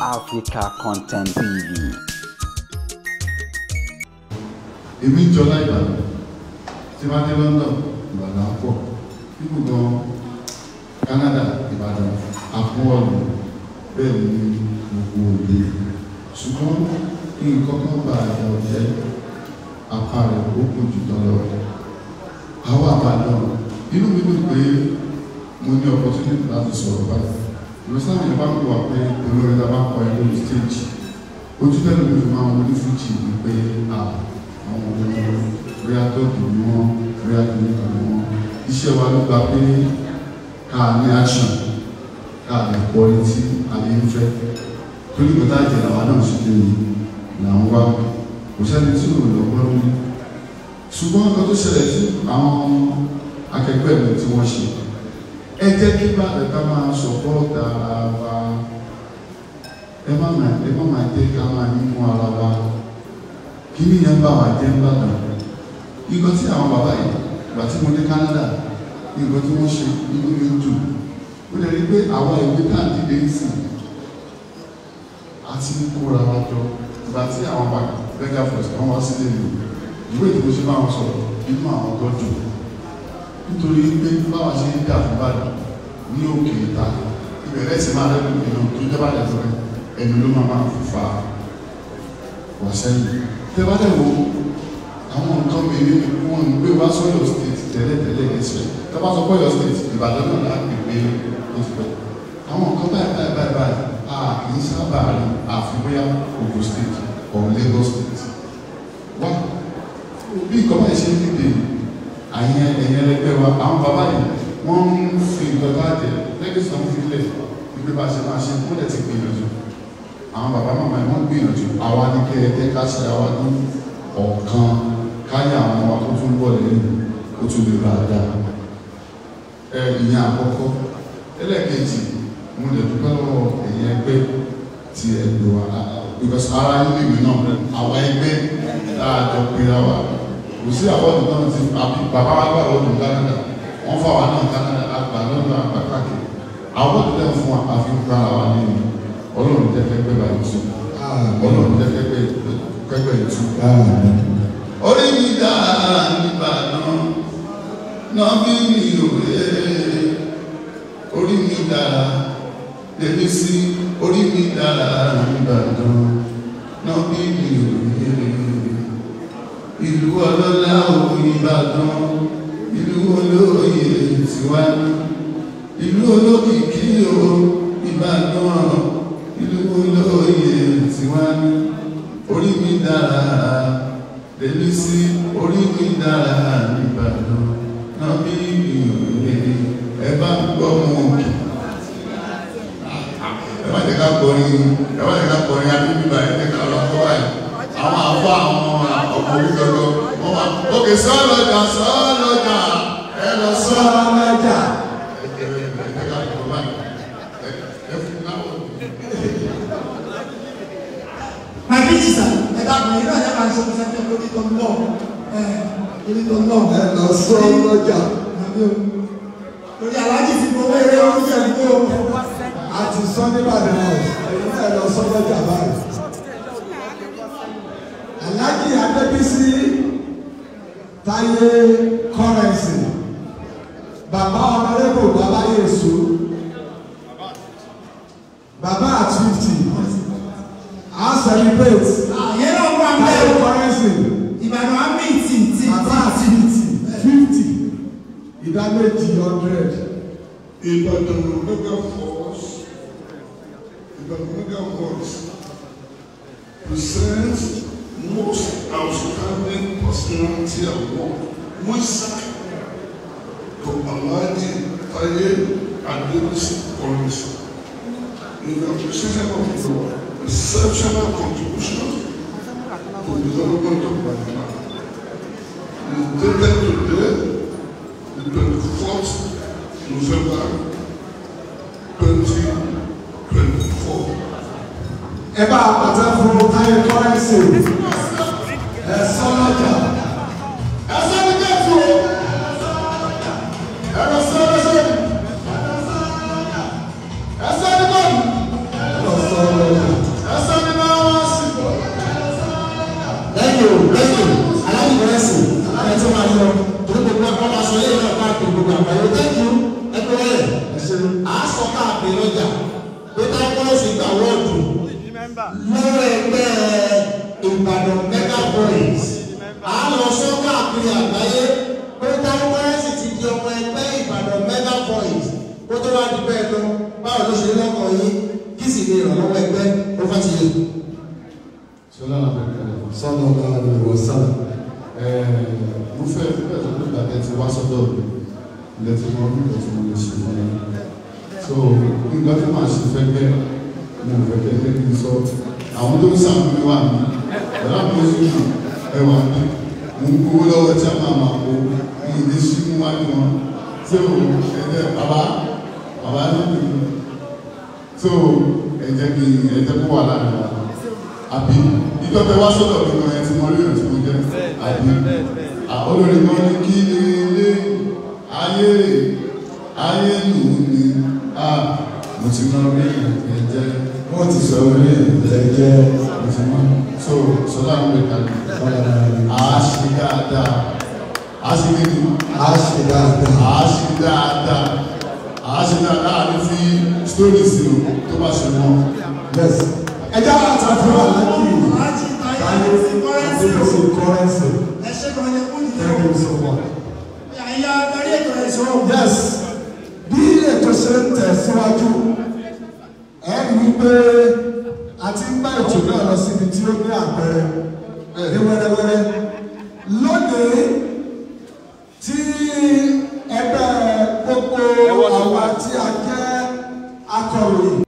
Africa Content TV. Èmi ń jọlá Ìbàdàn tí wọ́n dé London, Ìbàdàn á pọ̀ nínú gan, Canada, Ìbàdàn àpọ̀ọ̀lù, bẹ́ẹ̀ ni gbogbo òde. Ṣùgbọ́n nǹkan kan bá àjà ọ̀jẹ́ apá rẹ̀ ó kù jù tán lọ. Àwọn àbàdàn, inú mi dùn pé mo ní opportunity láti sọ̀rọ̀ báyìí. Ìrọ̀sán mi bá ń wà pé olórin la bá kọ ẹ lórí stage, ojú tẹ́lẹ̀ mi fi máa ń wọlé fújì ni pé àwọn ọmọ bóyá tọ́jú ni wọ́n, bóyá kìíní kan ni wọ́n. Iṣẹ́ wa ló gba pé ká ní action, ká lè kọ ní tí ayé ń fẹ́, torí kò tá jẹ làwa náà ṣe lè là ń wá. Kò sẹ́ni tí ò lọ́gbọ́n lórí. Ṣùgbọ́n nǹkan tó ṣẹlẹ̀ sí àwọn akẹgbẹ́ mi tí wọ́n ṣe, ẹ jẹ́ kí bàbá ká máa support ara wa. Ẹ má máa jẹ́ ká máa nínú ara wa. Kí ni yẹn bá wa jẹ́ ń bàdàn? Nǹkan tí àwọn bàbá yìí, ìgbà tí mo dé Canada, nǹkan tí wọ́n ṣe, inú mi dùn. Ó lè rí pé àwa ìwé tá à ń dìde ń sìn àti kóra wa jọ. Ìgbà tí àwọn bàbá Mega Force kan wá sílé mi, ìwé tí mo ṣe bá wọn sọ̀rọ̀, inú àwọn tó dùn, nítorí pé báwa ṣe ń dà fún Ìbàdàn ní òkè ìta ìbẹ̀rẹ̀ sì máa rẹ́nu ìlú tó jẹ́ bàdàn fún ẹ, ẹnu ló máa fà wá sẹ́yìn. Tẹ́ bá dẹ̀ wo àwọn nǹkan mìíràn, wọn ń gbé wá sọ́yọ̀ state tẹ́lẹ̀tẹ́lẹ̀ ẹ̀sẹ̀. Tẹ́ bá sọ pé Ọ̀yọ́ state, Ìbàdàn náà láti gbé oṣù pẹ̀. Àwọn nǹkan báyìí báyìí báyìí báyìí a kì í sábà rí, àfi bóyá Ogun State or Lagos State. Wá bí nǹkan báyìí ṣe ń dìde, àyẹn ẹ̀yẹn ẹlẹgbẹ́ wa, àwọn bàbá yìí, wọ́n ń fi nǹkan tá a jẹ lẹ́gbẹ̀ẹ́ sọ fi lẹ̀ wípé bá a ṣe máa ṣe. Wọ́n lẹ̀ ti gbìyànjú. Àwọn bàbá màmá yìí, wọ́n gbìyànjú. Àwa ní kẹ́ ẹ jẹ́ ká ṣe àwa ní ọ̀kan, káyà àwọn wa tó tún bọ̀ lẹ́yìn ó tún lè bá a dá ẹ. Ìyẹn àkọ́kọ́. Ẹlẹ́ẹ̀kejì, mo lè dúpẹ́ lọ́wọ́ ẹ̀yin ẹgbẹ́ tí ẹ gbé wa, because ara yín lèmi náà. Àwa ẹgbẹ́ tá a jọ pera wa, kò sí award náà ti àbí bàbá wa gbà lọ́dún Canada, wọ́n fà wá náà Canada, àgbà lọ́dún, àgbà káàkiri. Award náà fún wa, àfi ń gbára wa nínú. Ọlọ́run jẹ́ kẹ́gbẹ́ báyìí tú, Ọlọ́run jẹ́ kẹ́gbẹ́ yìí tú. Orí mi dá Ìbàdàn náà bí mi ò rè, orí mi dára lèmi sí, orí mi dára Ìbàdàn náà bí mi ò rè. Ìlú ọlọ́lá òun Ìbàdàn, ìlú olóyè tiwa ní, ìlú olókìkí o Ìbàdàn, ìlú olóyè tiwa ní. Orí mi dára lèmi sí, orí mi dára Ìbàdàn náà bí mi ò rè. Ẹ bá ń gbọ́ mọ́ òkè, ẹ má jẹ́ ká kọrin, ẹ má jẹ́ ká kọrin adébíbà, ẹ jẹ́ ká lọ kọ́ báyìí. Àwọn àfọ àwọn ọmọ orí gbọgbọ wọn wà òkè sọlọjà sọlọjà, ẹ lọ sọlọjà. Ẹ jẹ́ ká kọ báyìí, ẹ fún náwó. My teacher, ẹ dàgbọ́n yìí náà, ẹ máa ń ṣe ọmọ lórí tó ń lọ, ẹ lórí tó ń lọ. Ẹ lọ sọlọjà. Lórí aláàjì ti gbowó eré oúnjẹ ìgbó. A ti sọ nìbàdàn house, ẹ̀yin náà lọ sọlọjà báyìí. Alhaji Adébísí Táyé Currency, bàbá honourable, bàbá Yèsù, bàbá at 50, a celebrate. Àyẹ̀ náà wà ń Táyé bẹ̀ o. Currency. Ìbàdàn á mí tì tì. Bàbá at 50, 50 ìdá méjì 100. Ìbàdàn Mega Force, Ìbàdàn Mega Force presents Most Outstanding Personality Award, which to Alhaji Taye Adebisi Currency, in appreciation of your exceptional contribution to the development of Ibadan. Is dated today, the 24th November 2024. Ẹ bá a pàtẹ fún Táyé Currency, ẹ sọlọjà. Ẹ sọ ní kẹ́tù o, ẹ lọ sọ lọ́sọ̀, ẹ sọ ní kọ́ọ̀tù. Ẹ lọ sọlọjà. Currency gba award lọ́wọ́ ẹgbẹ́ Ìbàdàn Mega Boys. À ń lọ sọ káàkiri àgbáyé pé Táyé Currency ti di ọmọ ẹgbẹ́ Ìbàdàn Mega Boys. Kó tó wá di bẹ́ẹ̀ lọ, báwo ló ṣe lọ́kàn yín? Kí sì ni ìrànlọ́wọ́ ẹgbẹ́ ó fà ti yé? Ṣọlá Abẹ́kẹ́lẹ́. Sallallahu alaihi wasallam. Mo fẹ́ fẹ́ sọ pé ìgbà tẹ́ ti wá sọ́dọ̀ mi ilẹ̀ tí mo rí nǹkan tí mo lè ṣe fún mi. So nǹkan tí màá ṣe fẹ́ gbẹ́ mo fẹ́ kẹ́ jẹ́ kí n sọ. Àwọn tó ń sàánú mi wà mí, ọ̀dà mi sì kù ẹwà mi. Mo ń gbowó lọ́wọ́ tí a máa máa kó ní ilé sí mú wájú wọn. So ẹ jẹ́ bàbá bàbá ní ìlú. So ẹ jẹ́ kí ẹ jẹ́ kó wà láàrin wa. Àbí ìtọ́tẹ wá sọ́dọ̀ mi gan ẹ ti mọ orí ìrìn tí mo jẹ́. Àbí olórí kan ní kí ilé ayé ayé lù ú ni mo ti mọ orí ìrìn jẹ́. Wọ́n ti sọ orí ìrìn jẹ́. Mo ti mọ. So sọlá ń gbé kalẹ̀. A ṣe dáadáa. A ṣe kíni? A ṣe dáadáa. A ṣe dáadáa. A ṣe dáadáa ní fi sítórì sí o tó bá ṣe mọ́. Yes. Ẹ jẹ́ àtàfin Alhaji Táyé Adébísí Currency. Ẹ ṣe gan ni kú nìyẹn. Thank you so much. Àyà darí ètò rẹ̀ sọ̀rọ̀. Yes. Bí ètò ṣe ń tẹ̀síwájú, ẹ rí i pé a ti ń bá ètò náà lọ síbi tí ó ní àpẹẹrẹ ní wẹ́rẹ́wẹ́rẹ́. Lónìí tí ẹgbẹ́ gbogbo àwa tí a jẹ́ akọ̀ròyìn